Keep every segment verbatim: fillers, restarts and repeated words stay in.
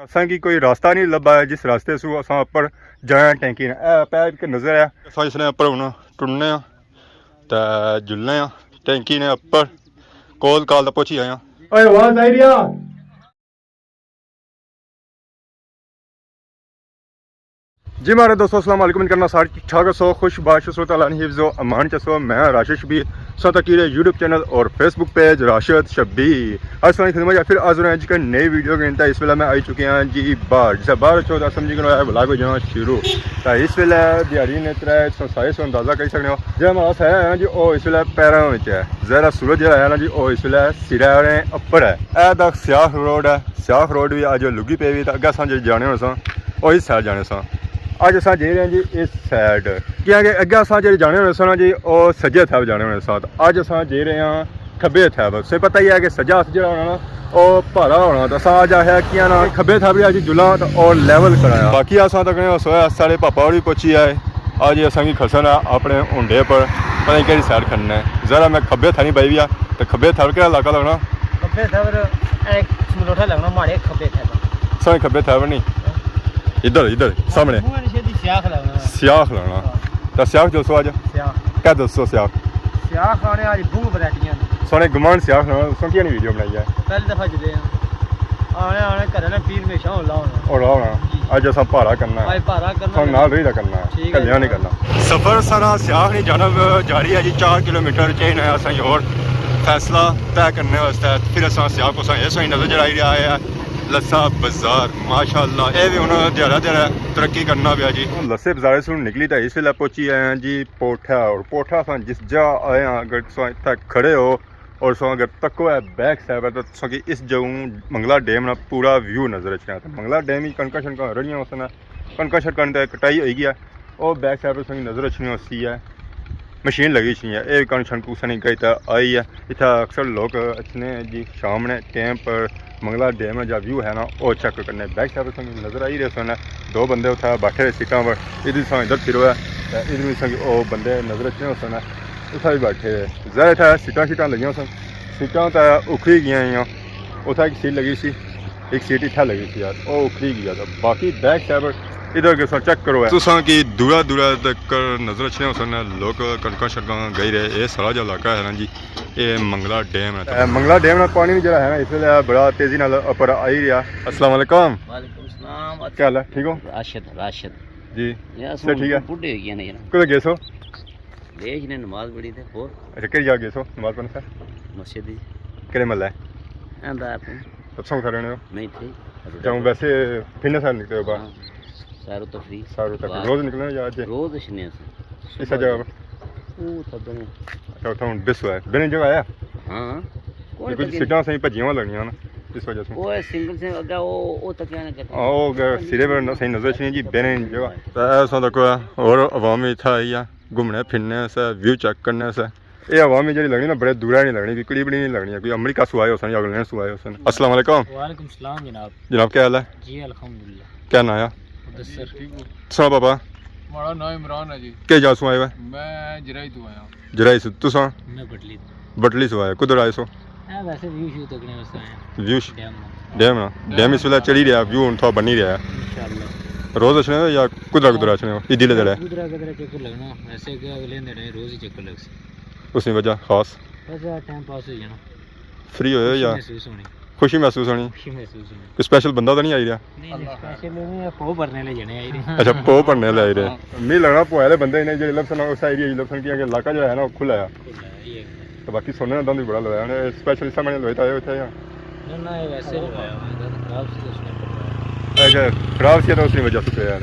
اساں کی کوئی راستہ نہیں لبھا ہے جس راستے سو اساں اپر جایا ٹینکی نے۔ اے پے ایک نظر ہے۔ اساں اس نے اپر ہن ٹرنے آں تے جلنے آں ٹینکی نے اپر۔ کول کال تے پہنچی آیا۔ اوئے آواز آئی رہی آ؟ جی مہاڑے دوستو، السلام علیکم۔ کرنا سارے ٹھیک ٹھاک ہسو، خوش باش ہسو، تعالیٰ نے حفظ و امان چ ہسو۔ میں راشد شبیر، سو تکی رہے یوٹیوب چینل اور فیس بک پیج راشد شبیر۔ اج تساں نی خدمت چ پھر حاضر ہاں جی کنے نئی ویڈیو گھن۔ تے اس ویلے میں آئی چکے ہاں جی باہر، جسے باہر اچھو تے سمجھی کنو اے ولاگ ہو جانا شروع۔ تے اس ویلے دیہاڑی نے ترے، تساں سائے سو اندازہ کری سکنے ہو۔ جیڑا ماڑا سایہ ہے نا جی، او اس ویلے پیراں وچ ہے۔ ظاہر ہے سورج جیڑا ہے نا جی، او اس ویلے سرے نے اپر ہے۔ اے دا سیاخ روڈ ہے۔ سیاخ روڈ وی اج لگی پئی وی، تے اگے اساں جے جانے ہونے ساں، او اس سائیڈ جانے ساں۔ اج اساں جائی رہے ہیں جی اس سائیڈ، کیونکہ اگے اساں جے جانے ہونے ساں نا جی، او سجے تھے جانے ہونے ساں۔ تے اج اساں جائی رہے ہیں کھبے تھے۔ تساں پتہ ہی ہے کہ سجا ہتھ جیڑا ہونا نا، او بھارا ہونا۔ تے اساں اج آخیا کیاں نا کھبے تھے بھی اج جلاں تے او لیول کرایا۔ باقی اساں تکنے سویا ساڑے پاپا ہوری پہنچی آئے۔ اج اساں کی کھسن آ اپنے ہنڈے پر، پتہ نہیں کیڑی سائیڈ کھننا ہے۔ ذرا میں کھبے تھے نہیں بائی وی آ، تے کھبے تھے کیڑا علاقہ لگنا؟ کھبے تھے اے ملوٹھا لگنا، ماڑے کھبے تھے۔ ساڑے کھبے تھے نہیں۔ ادھر، ادھر، سامنے۔ منہ نشے دی سیاخ لگنا۔ سیاخ لگنا۔ ہاں۔ تے سیاخ جلسو اج؟ سیاخ۔ کیا دسو سیاخ؟ سیاخ آنے اج بہوں ورائٹیاں نے۔ سونے گمان سیاخ لگنا، سو کیا نہیں ویڈیو بنائی ہے؟ پہلی دفعہ جلے ہیں۔ آنے، آنے گھر نے پیر ہمیشہ ہولا ہونا۔ ہولا ہونا۔ جی۔ اج اساں پارا کرنا ہے۔ اج پارا کرنا سن ہے۔ نال رہی دا کرنا ہے۔ ٹھیک ہے کلیاں جی۔ نہیں کرنا۔ سفر سارا سیاخ نی جانب جاری ہے جی، چار کلومیٹر چاہیے اساں ہور فیصلہ طے کرنے واسطے۔ پھر اساں سیاخ کو اساں یہ سوئی نظر جڑائی رہا ہے۔ لسا بازار، ماشاءاللہ، اے وی ہن دیہاڑا دیہاڑا ترقی کرنا پیا جی۔ ہن لسے بازارے سوں نکلی تے اس ویلے پہنچی آئے ہیں جی پوٹھا، اور پوٹھا اساں جس جا آئے ہیں، اگر تساں اتھا کھڑے ہو اور تساں اگر تکو ہے بیک سائیڈ تے تساں کی اس جگہوں منگلا ڈیم نا پورا ویو نظر اچھنا۔ تے منگلا ڈیم ہی کنکاں شنکاں رڑیاں ہوسن، کنکاں شنکاں تے کٹائی ہوئی گیا۔ او بیک سائیڈ پر تساں کی نظر اچھنی ہوسی ہے، مشین لگی ہوئی ہے، اے کنکاں شنکاں سنی گئی تے آئی ہے۔ اتھا اکثر لوگ اچھنے جی شام نے ٹائم پر منگلا ڈیم نا جا ویو ہے نا، او چیک کرنے۔ بیک سائیڈ پر تساں کی نظر آئی رہے سن، دو بندے اتھا بیٹھے ہوئے سیٹاں پر، ادھر تساں ادھر پھرو ہے، تے ادھر تساں کی او بندے نظر اچھنے ہوسن، اتھا بھی بیٹھے ہوئے۔ ظاہر اتھا سیٹاں شیٹاں لگیاں سن، سیٹاں تے اکھڑی گئیاں ہیاں۔ اتھا ایک سیٹ لگی سی، ایک سیٹ اتھا لگی سی یار، او اکھڑی گیا تھا۔ باقی بیک سائیڈ ادھر کے ساتھ چیک کرو ہے۔ تساں کی دورا دورا تک نظر اچھنے ہوسن لوگ کنکاں شنکاں گئی رہے۔ اے سارا جو علاقہ ہے نا جی، اے منگلا ڈیم ہے۔ اے منگلا ڈیم نا پانی بھی جڑا ہے نا، اس ویلے بڑا تیزی نال اوپر آئی رہیا۔ السلام علیکم۔ وعلیکم السلام۔ کیا حال ہے؟ ٹھیک ہو؟ راشد، راشد۔ جی۔ یار، سب ٹھیک ہے؟ بڈھے ہوئی گئے نے یار۔ کدھر گئے سو؟ ویش نے نماز پڑھی تے ہور۔ اچھا، کہڑی جگہ گئے سو نماز پڑھنے سر؟ مسجد دی۔ کہڑے محلہ ہے؟ ایندا اپنے۔ تساں کتھا رہنے ہو؟ نہیں تھے۔ اچھا، ہوں ویسے پھرنے سر نکلے ہو باہر؟ ہاں۔ سیر و تفریح۔ سیر و تفریح۔ باہر۔ روز نکلنے یا اج؟ روز اچھنے اساں۔ اس جگہ پر؟ او تھا بنے۔ اچھا، اتھا ہن بس ہوا ہے۔ بنے جگہ آیا؟ ہاں۔ کون کچھ پتہ سیٹاں صحیح بھجیاں ہوئیاں لگنیاں نا، اس وجہ سے۔ او سنگل سے اگا او، او تکیا نہ کرتا۔ ہاں، او اگا سرے پر نہ صحیح نظر اچھنی جی، بنے جگہ۔ تے ایسا تک اور عوام بھی اتھا آئی ہے۔ گھومنے پھرنے سے، ویو چیک کرنے سے۔ اے عوام جیڑی لگنی نا، بڑے دورا نہیں لگنی، کوئی قریب نہیں لگنی، کوئی امریکہ سو آئے ہوسن یا انگلینڈ سو آئے ہوسن۔ السلام علیکم۔ وعلیکم السلام جناب۔ جناب، کیا حال ہے؟ جی الحمدللہ۔ کیا نام ہے؟ مدثر۔ سنا پاپا؟ ماڑا نام عمران ہے جی۔ کیا جا سو آئے ہوئے؟ میں جرائی تو آیا۔ جرائی سے، تساں؟ میں بٹلی۔ بٹلی سو آئے، کدھر آئے سو؟ اے ویسے ویو شیو تکنے واسطے آئے ہیں۔ ویو ش-، ڈیم نا۔ ڈیم نا۔ ڈیم اس ویلے چڑھی رہا، ویو ہن تھوڑا بنی رہا ہے۔ انشاءاللہ۔ روز اچھنے ہو یا کدھر کدھر اچھنے ہو؟ عیدی لے دڑے؟ کدھر کدھر چکر لگنا، ویسے کہ اگلے دن روز ہی چکر لگ سی۔ اس نی وجہ خاص؟ بس ٹائم پاس ہو جانا۔ فری ہوئے ہو یا؟ خوشی محسوس ہونی۔ خوشی محسوس ہونی۔ خوشی محسوس ہونی۔ کوئی سپیشل بندہ تو نہیں آئی رہا؟ نہیں، نہیں، سپیشل نہیں، پو بھرنے لے جانے آئی رہے۔ اچھا، پو بھرنے لے آئی رہے۔ ہاں۔ می لگنا پو والے بندے نے جڑے لبسن اس ایریا جی لبسن کیونکہ علاقہ جو ہے نا وہ کھلا ہے۔ کھلا ہے، یہ ہے۔ تو باقی سننے نا دند بھی بڑا لگا ہے۔ سپیشل سامنے لوئے تھے، آئے ہوئے تھے یا؟ نہ، نہ، یہ ویسے ہی لگایا ہوا ہے، زیادہ خراب سی اس نے پڑھایا۔ اچھا، خراب سی تو اس کی وجہ سے پہ یار۔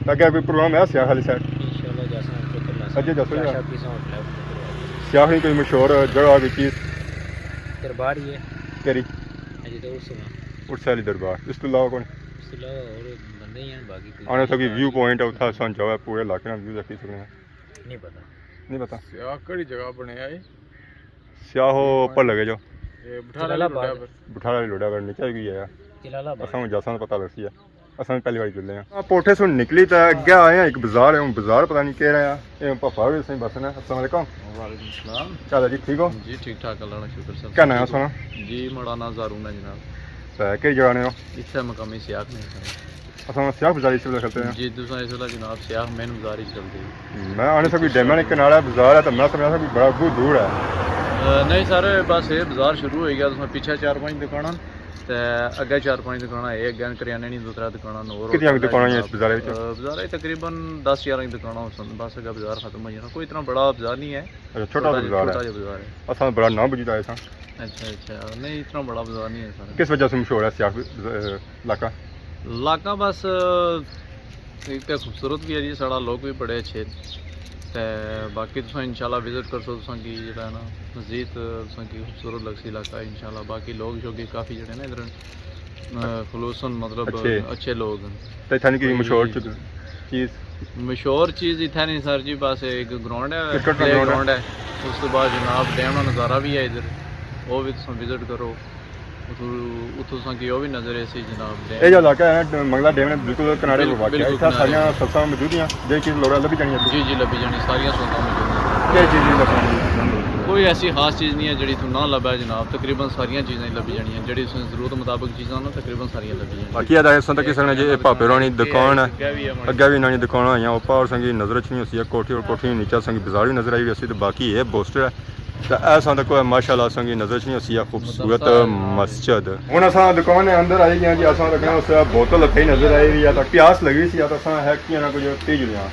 تاکہ کوئی پروگرام ہے سیاہ خالی سائڈ؟ انشاءاللہ جاساں چکر لاساں۔ اچھا، جاسو چاہ یا؟ شاہ پیساں ہوٹل ہے، اتنے کروا دیں۔ سیاہ نہیں کوئی مشہور جگہ کوئی چیز؟ دربار ہی ہے۔ کیری؟ اجے تو اس میں۔ اس والی دربار۔ اس تو علاوہ کون؟ اس تو علاوہ اور بندے ہی ہیں، باقی کوئی آنے تھا کوئی ویو پوائنٹ ہے، اتھا سان جاوے پورے علاقے نا ویو دیکھی سکنے ہیں۔ نہیں پتا۔ نہیں پتا۔ سیاہ کیڑی جگہ بنے آئے؟ سیاہ ہو اوپر لگے جو۔ اے بٹھارا جلال آباد۔ لوڈا پر۔ بٹھارا لوڈا پر نیچے بھی ہے۔ جلال آباد۔ اساں جاساں پتہ لگسی ہے۔ اساں پہلی بار جلے ہیں۔ ہاں، پوٹھے سوں نکلی تے اگے آئے ہیں ایک بازار ہے، ہن بازار پتہ نہیں کہہ رہا ہے۔ اے پاپا بھی سائیں بس نے۔ السلام علیکم۔ وعلیکم السلام۔ کیا حال ہے جی، ٹھیک ہو؟ جی ٹھیک ٹھاک، اللہ کا شکر سر۔ کیا نام ہے سونا؟ جی ماڑا نام زارون ہے جناب۔ تے کہڑی جگہ نے ہو؟ اتھے مقامی سیاح نے سارے۔ اساں سیاہ بازار اس ویلے کھلتے ہیں۔ جی، تساں اس ویلے جناب سیاہ مین بازار وچ کھلتے ہو۔ میں آنے سا کوئی ڈیمن کنارے بازار ہے، تو میں سمجھا سا کوئی بڑا بہت دور ہے۔ اے، نہیں سر، بس یہ بازار شروع ہو گیا، تساں پیچھے چار پانچ دکاناں تے اگے چار پانچ دکاناں، یہ اگے کریانے نی دو ترے دکاناں اور کتنی دکاناں ہیں اس بازار وچ؟ اے، بازار وچ تقریباً دس گیارہ ہی دکاناں ہوسن، بس اگے بازار ختم ہو جانا۔ کوئی اتنا بڑا بازار نہیں ہے، اچھا، چھوٹا چھوٹا جہا، بازار ہے۔ چھوٹا جہا بازار ہے۔ اساں بڑا نہ بجھدا ہے سا۔ اچھا، اچھا، نہیں، اتنا بڑا بازار نہیں ہے سارا۔ کس وجہ سے مشہور ہے سیاہ، اے، علاقہ؟ علاقہ بس، اے، ایک تے خوبصورت بھی ہے جی ساڑا، لوگ بھی بڑے اچھے۔ تے باقی تساں انشاءاللہ وزٹ کرسو، تساں کی جڑا ہے نا، مزید تساں کی خوبصورت لگسی علاقہ انشاءاللہ۔ باقی لوگ جو کہ کافی جڑے نا ادھر، اے، خلوصاً مطلب اچھے۔ اچھے لوگ ہیں۔ تے اتھاں کی کوئی مشہور چیز؟ چیز؟ مشہور چیز اتھے نہیں سر جی، بس ایک گراؤنڈ ہے، کرکٹ نا پلے گراؤنڈ ہے۔ گراؤنڈ ہے۔ اس تو بعد جناب ڈیم نا نظارہ بھی ہے ادھر، وہ بھی تساں وزٹ کرو۔ اتھوں، اتھوں تساں کی وہ بھی نظر ایسی جناب ڈیم۔ یہ جو علاقہ ہے منگلا ڈیم نے بالکل کنارے بل-، پر واقع ہے، بالکل اتھا کنارے۔ ساریاں سہولتاں موجود ہیں، جیہڑی چیز لوڑ ہے لبھی جانی ہے۔ جی، جی، لبھی جانی، ساریاں سہولتاں موجود ہیں۔ کیا چیز نہیں لبھی جانی؟ کوئی ایسی خاص چیز نہیں ہے جیہڑی اتھوں نہ لبھے جناب، تقریباً ساریاں چیزاں لبھی جانیاں، جیہڑی اس نے ضرورت مطابق چیزاں نا تقریباً ساریاں لبھی جانیاں۔ باقی ادا اس وقت کسے نے جی، یہ پاپے ہوراں نی دکان ہے، اگے بھی ہے ہماری۔ اگے بھی انہاں نی دکان ہویاں، اوپر اساں کی نظر اچھنی ہوسی ہے کوٹھی، اور کوٹھی نیچے اساں کی بازار بھی نظر آئی ہوسی، تے باقی یہ بوسٹر ہے۔ تے اے اساں تک کوئی ماشاءاللہ اساں کی نظر اچھنی ہوسی ہے خوبصورت مدرسہ ہے۔ مسجد۔ ہن اساں دکان نے اندر آئی گئے جی، اساں تک اس بوتل پئی نظر آئی رہی ہے، تے پیاس لگی سی، تے اساں ہے کیا نہ کچھ پی جلیا۔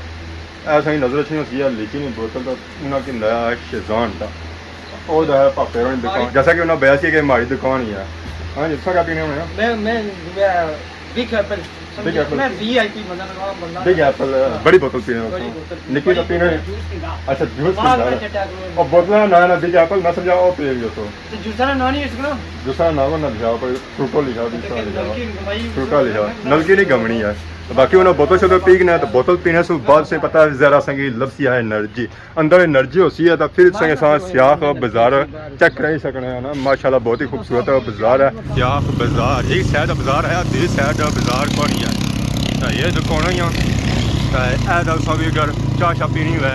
اے اساں کی نظر اچھنی ہوسی ہے، لیکن یہ بوتل تے انہاں کی لایا ہے شیزان دا۔ او دا ہے پاپے ہوراں نی دکان۔ جیسا کہ انہاں بیا سی کہ ہماری دکان ہی ہے۔ ہاں جی، تساں کیا پینے ہونے ہو؟ میں، میں، میں بگ ایپل۔ بگ ایپل۔ میں وی آئی پی بندہ، نواں بندہ۔ بگ ایپل، ہاں۔ بڑی بوتل پینے ہو؟ بڑی بوتل۔ نکی تو پینے؟ جوس پیندا۔ اچھا، جوس پیندا۔ او بوتل نا ناں ہے نا بگ ایپل، میں سمجھا او پی گیا سو۔ تے جوسا نا ناں نہیں اس کو نا؟ جوسا نا ناں نہ لکھیا، پر فروٹو لکھیا، جوسا نا لکھیا۔ نلکی نہیں گھمائی، فروٹا لکھیا۔ نلکی نہیں گھمنی ہے۔ باقی انہاں بوتل شوتل پی گنے، تو بوتل پینے سوں بعد سے پتہ ہے ذرا سنگی لبسی ہے انرجی۔ اندر انرجی ہوسی ہے، تے پھر سنگے ساں سیاہ بازار چیک کرائی سکنے ہیں نا۔ ماشاءاللہ بہت ہی خوبصورت بازار ہے۔ سیاہ بازار، ایک سائیڈ بازار ہے، دوسری سائیڈ بازار کونی ہے۔ تے یہ دکان ہی ہیں۔ تے اے تے سب اگر چاہ شاہ پینی ہوئے،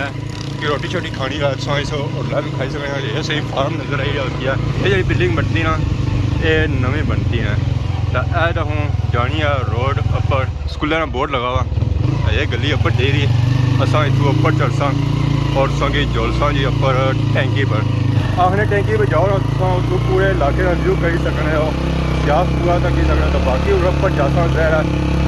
کہ روٹی شوٹی کھانی ہوئے، تساں اس ہوٹل وچ کھائی سکنے ہیں۔ یہ صحیح فارم نظر آئی رہی ہے۔ یہ جڑی بلڈنگ بنتی نا، یہ نویں بنتی ہے۔ تے اے تے ہوں جانی ہے روڈ اپر۔ سکولے نا بورڈ لگا ہوا۔ اے گلی اپر جائی رہی ہے۔ اساں اتھوں اپر چڑھساں اور تساں کی جلساں جی اپر ٹینکی پر۔ آخنے ٹینکی پر جاؤ نا، تساں اتھوں پورے علاقے دا ویو کری سکنے ہو۔ سیاہ پورا تکی سکنے ہو، تے باقی ہور اپر جاساں ظاہر ہے۔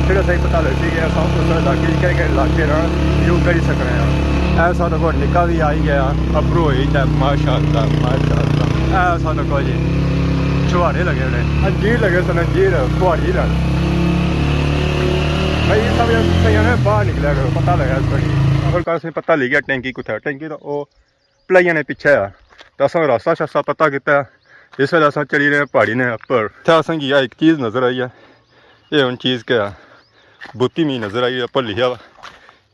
پھر اساں کی پتہ لگسی کہ اساں اس علاقے چ کہڑے کہڑے علاقے نا ویو کری سکنے ہو۔ اے ساں تکو نکا وی آئی گیا، ابرو ہوئی تے ماشاءاللہ، ماشاءاللہ۔ اے ساں تکو جی چھوہارے لگے ہوئے، انجیر لگے سن، انجیر، پہاڑی لن۔ بھائی، اس طرح سے یعنی باہر نکلیا کرو، پتہ لگا اس بڑی۔ آخر کار سے پتہ لگ گیا ٹینکی کتھا ہے۔ ٹینکی تو او پلائیاں نے پیچھے آ۔ تو اساں راستہ شاستہ پتہ کیتا ہے۔ اس ویلے اساں چڑھی رہے ہیں پہاڑی نے اپر۔ اتھے اساں کی ایک چیز نظر آئی ہے۔ یہ ہن چیز کیا ہے؟ بوتی می نظر آئی ہے، اپر لکھیا ہوا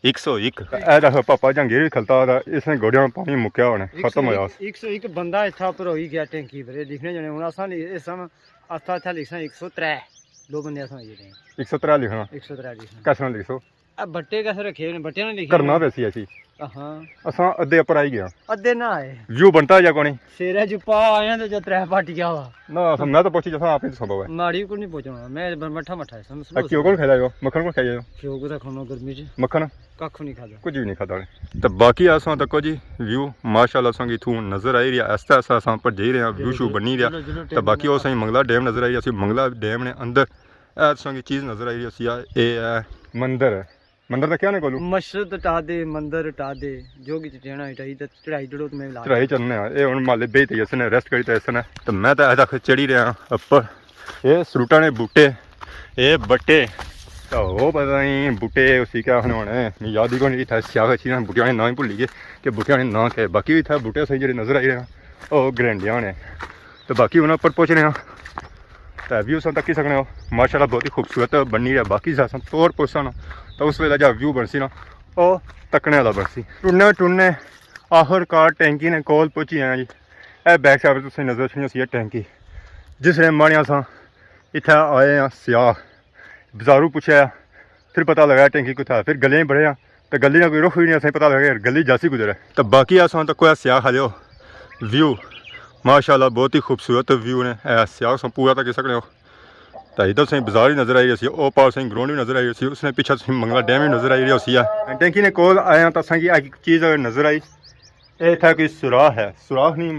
ایک سو ایک۔ اے دیکھو پاپا جہانگیر بھی کھلتا ہوا، اس نے گوڈیاں پانی مکیا ہونا، ختم ہویا۔ ایک سو ایک بندہ اتھا پر ہوئی گیا ٹینکی پر، یہ لکھنے جانے۔ ہن اساں اس سم اتھا، اتھا لکھساں ایک سو ترے، دو بندے اساں ہوئی گئے۔ ایک سو ترے لکھنا؟ ایک سو ترے لکھنا۔ کس طرح لکھسو؟ اے بٹے کیسے رکھے ہوئے نے؟ بٹے نے لکھے کرنا ہوئے۔ ویسی ایسی۔ ہاں۔ اساں ادھے اپر آئی گیا۔ ادھے نہ آئے۔ ویو بنتا یا کونی؟ سیرے جو پا آیا تو جو ترے پاٹی گیا ہوا۔ نہ، اساں، میں تو پہنچی جاساں آپ ہی تو سنبھو ہے۔ ماڑی کو نہیں پہنچنا، میں مٹھا مٹھا ہے، سمجھ اے کیوں کون کھایا جو؟ مکھن کون کھایا جو؟ کیوں کو رکھنا گرمی چ؟ مکھن؟ ککھ نہیں کھادا۔ کچھ بھی نہیں کھادا۔ تے باقی اساں تکو جی ویو ماشاءاللہ اساں کی اتھوں نظر آئی رہیا، آہستہ آہستہ اساں اپر جائی رہے ہیں، ویو شو بنی رہیا۔ تے باقی او سائیں منگلا ڈیم نظر آئی رہیا، اسی منگلا ڈیم نے اندر اے تساں کی چیز نظر آئی رہی ہوسی، اے ہے مندر۔ مندر دا کیا ناں کولو؟ مسجد ٹا دے، مندر ٹا دے، جو کچھ ٹہنا ہے ٹائی تے چڑھائی چڑھو تے میں لا چڑھائی چڑھنے آں۔ اے ہن مالے بہی تے اسنے ریسٹ کری تے اسنے۔ تے میں تے اج تک چڑھی رہیا اپر۔ اے سروٹاں نے بوٹے، اے بٹے۔ تے او پتہ نہیں بوٹے اسی کیا آخنے ہونے۔ میں یاد ہی کوئی نہیں، اتھا سیاہ چیزاں بوٹیاں نے ناں ہی بھلی گئے کہ بوٹیاں نے ناں کیا ہے۔ باقی اتھا بوٹے صحیح جڑے نظر آئی رہے ہیں، او گرینڈیاں نے۔ تے باقی انہاں اپر پہنچنے آں۔ تے ویو تساں تکی سکنے ہو، ماشاءاللہ بہت ہی خوبصورت بنی رہیا۔ باقی جساں اپر پہنچساں نا، تے اس ویلے جا ویو بنسی نا، او تکنے والا بنسی۔ ٹرنے ٹرنے آخر کار ٹینکی نے کول پہنچی آئے آں جی۔ اے بیک سائیڈ تے تساں نظر اچھنی ہوسی اے ٹینکی، جس نے ماڑیاں اساں اتھے آئے آں سیاہ، بازاروں پچھیا، پھر پتہ لگا ٹینکی کتھا ہے، پھر گلیاں بڑے آں، تے گلی نا کوئی رخ وی نہیں، اساں پتہ لگا یار گلی جاسی کدھر ہے۔ تے باقی اساں تکو سیاہ کھلے ہو ویو، ماشاءاللہ بہت ہی خوبصورت ویو نے۔ اے سیاہ تساں پورا تکی سکنے ہو، تے ادھر تساں بازار وی نظر آئی رہی سی، او پار تساں گراؤنڈ وی نظر آئی رہی سی، اس نے پیچھے تساں منگلا ڈیم وی نظر آئی رہی سی۔ ٹینکی نے کول آیا تاں اساں کی اک چیز نظر آئی۔ اے اتھا کوئی سوراخ ہے، سوراخ نہیں،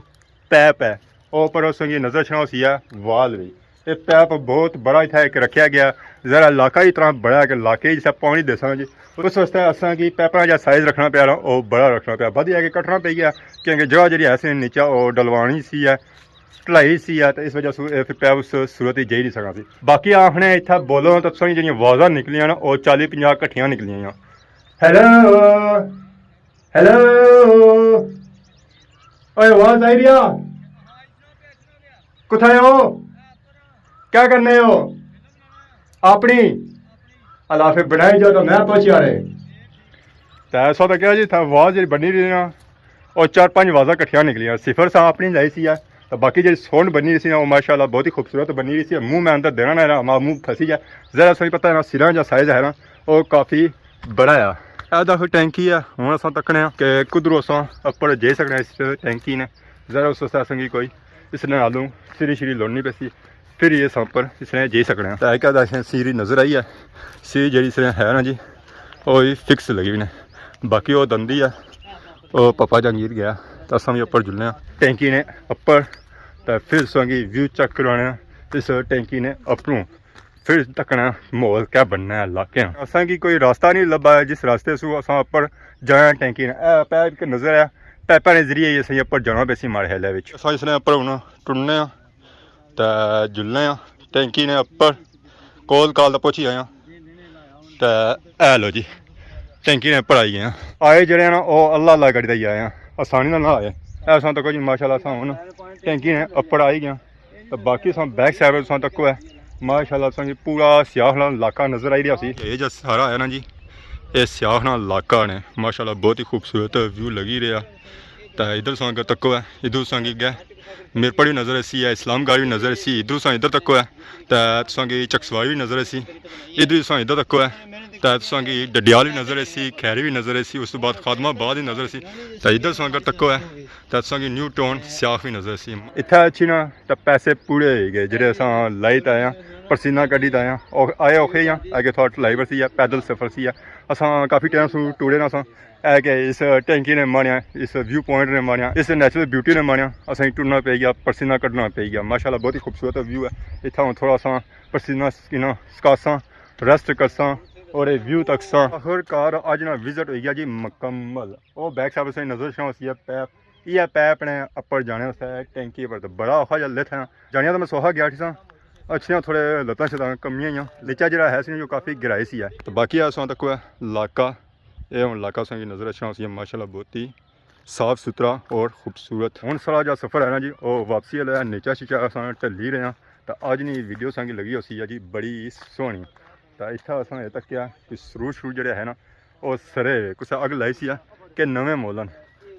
پیپ ہے۔ او اوپر اساں کی نظر اچھنا ہوسی ہے وال وی۔ اے پیپ بہت بڑا اتھا ایک رکھیا گیا۔ ذرا علاقہ ہی اتنا بڑا ہے کہ علاقے جسا پانی دیساں جی، اس واسطے اساں کی پیپاں جا سائز رکھنا پیا، او بڑا رکھنا پیا۔ بعد یہ ہے کہ کٹنا پئی گیا، کیونکہ جگہ جڑی ہے سی نیچا او ڈلوانی سی ہے، ڈھلائی سی ہے، تو اس وجہ سے اے پھر پیپ اس صورت ہی جائی نہیں سکنا سی۔ باقی آخنے اتھا بولو تو تساں جڑیاں آوازاں نکلیاں نا، او چالی پنجاہ کٹھیاں نکلیاں۔ ہیلو، ہیلو، اوئے آواز آئی رہی آ؟ کتھا ہو؟ کیا کرنے ہو؟ اپنی؟ اللہ پھر بنائی جاؤ تو میں پہنچیا رہے۔ تے ایسا تو کیا جی تھا آواز جی بنی رہی نا، اور چار پانچ آوازاں کٹھیاں نکلیاں۔ صفر سا اپنی لائی سی ہے، تو باقی جی ساؤنڈ بنی رہی سی نا، وہ ماشاءاللہ بہت ہی خوبصورت بنی رہی سی۔ منہ میں اندر دینا نہ رہا، ہمارا منہ پھنسی جائے۔ ذرا سا پتہ ہے نا، سراں جا سائز ہے نا، وہ کافی بڑا ہے۔ اے دا کوئی ٹینکی ہے، ہن اساں تکنے آں کہ کدروں اساں اپر جائی سکنے آں اس ٹینکی نے۔ ذرا اس واسطے اساں کی کوئی اس نے نالوں سیڑھی شیڑھی لوڑنی پیسی، پھر ہی اساں اپر اس نے جائی سکنے آں۔ تے اک ادھا اساں سیڑھی نظر آئی ہے، سیڑھی جیڑھی اس نے ہے نا جی، او ہی فکس لگی ہوئی نے۔ باقی او دندی ہے، او پاپا جہانگیر گیا، تے اساں وی اپر جلنے آں ٹینکی نے اپر، تے پھر اساں کی ویو چیک کرانے آں اس ٹینکی نے اپروں۔ پھر تکنا ماحول کیا بننا ہے علاقے نا۔ اساں کی کوئی راستہ نہیں لبھا ہے جس راستے سو اساں اپر جانا ٹینکی نا۔ اے پیپ کے نظر ہے، پیپاں نے ذریعے ہی اساں اپر جانا پیسی ماڑے خیالے وچ۔ اساں اس نے اپر ہن ٹرنے آں تے جلنے آں ٹینکی نے اپر۔ کول کال تے پہنچی آئے آں۔ تے اے لو جی، ٹینکی نے اپر آئی گئے آں۔ آئے جڑے نا او اللہ اللہ کری تے ہی آئے آں، آسانی نال نہ آئے۔ اے اساں تکو جی ماشاءاللہ اساں ہن ٹینکی نے اپر آئی گئے آں۔ تے باقی اساں بیک سائیڈ تساں تکو ہے، ماشاءاللہ تساں کی پورا سیاہ نا علاقہ نظر آئی رہیا سی۔ اے جا سارا ہے نا جی، اے سیاہ نا علاقہ نے، ماشاءاللہ بہت ہی خوبصورت ویو لگی رہیا۔ تے ادھر تساں اگر تکو ہے، ادھر تساں کی اگے میرپڑ وی نظر اسی ہے، اسلام گڑھ وی نظر اسی، ادھر تساں ادھر تکو ہے، تے تساں کی چکسواری وی نظر اسی، ادھر تساں ادھر تکو ہے، تے تساں کی ڈڈیال وی نظر اسی، کھیری وی نظر اسی، اس تو بعد خادم آباد وی نظر اسی، تے ادھر تساں اگر تکو ہے، تے تساں کی نیو ٹاؤن سیاہ وی نظر اسی۔ اتھا اچھی نا تے پیسے پورے ہوئی گئے، جڑے اساں لائی تے آئے آں، پسینہ کڈی تے آئے آں، او-، آئے اوکھے ہی آں، اگے تھوڑا ڈھلائی بڑی سی ہے، پیدل سفر سی ہے۔ اساں کافی ٹائم سوں ٹورے نا اساں، اے کہ اس ٹینکی نے مانیا، اس ویو پوائنٹ نے مانیا، اس نیچرل بیوٹی نے مانیا، اساں کی ٹرنا پئی گیا، پسینہ کڈنا پئی گیا۔ ماشاءاللہ بہت ہی خوبصورت ویو ہے۔ اتھا ہن تھوڑا اساں پسینہ سکینا سکاساں، ریسٹ کرساں اور اے ویو تکساں۔ آخر کار اج نا وزٹ ہوئی گیا جی مکمل۔ او بیک سائیڈ اساں نظر شاں ہوسی ہے پیپ، یہ پیپ نے اپر جانے واسطے ٹینکی پر تے بڑا اوکھا جا لتھا۔ جانیاں تے میں سوہا گیا ٹھیساں، اچھیاں تھوڑے لتاں شتاں کمیاں ہیاں۔ نیچا جڑا ہے سی جو کافی گہرائی سی ہے۔ تے باقی اساں تکو ہے علاقہ، اے ہن علاقہ اساں کی نظر اچھنا ہوسی ہے، ماشاءاللہ بہت ہی صاف ستھرا اور خوبصورت۔ ہن سارا جا سفر ہے نا جی، او واپسی والا ہے، نیچا شیچا اساں ٹلی رہے ہاں۔ تے اج نی ویڈیو اساں کی لگی ہوسی ہے جی بڑی سوہنی۔ تے اتھا اساں اے تکیا کہ سرور شرور جڑے ہے نا، او سرے ہوئے، کسے اگ لائی سی ہے کہ نویں مولن۔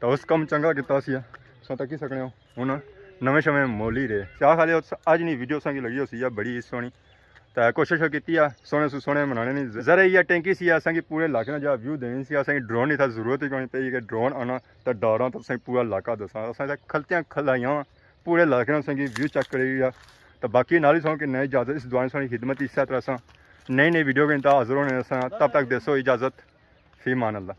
تے اس کم چنگا کیتا سی ہے، تساں تکی سکنے ہو۔ ہن نویں شویں مولی رہے۔ کیا خیال ہے، اج نی ویڈیو اساں کی لگی ہوسی ہے بڑی سوہنی۔ تے کوشش کیتی ہے سوہنے سو سوہنے بنانے نی۔ ذرا یہ ٹینکی سی، اساں کی پورے علاقے نا جا ویو دینی سی، اساں کی ڈرون نی تھا ضرورت ہی کوئی پئی کہ ڈرون آنا تے ڈاراں تے اساں کی پورا علاقہ دساں۔ اساں تے کھلتیاں کھلائیاں پورے علاقے نا اساں کی ویو چیک کری گیا۔ تے باقی نال ہی سو کہ نئے اجازت، اس دعا نے سو خدمت اس طرح اساں نئی نئی ویڈیو کے انتہا حاضر ہونے اساں۔ تب تک دیسو اجازت، فی امان اللہ۔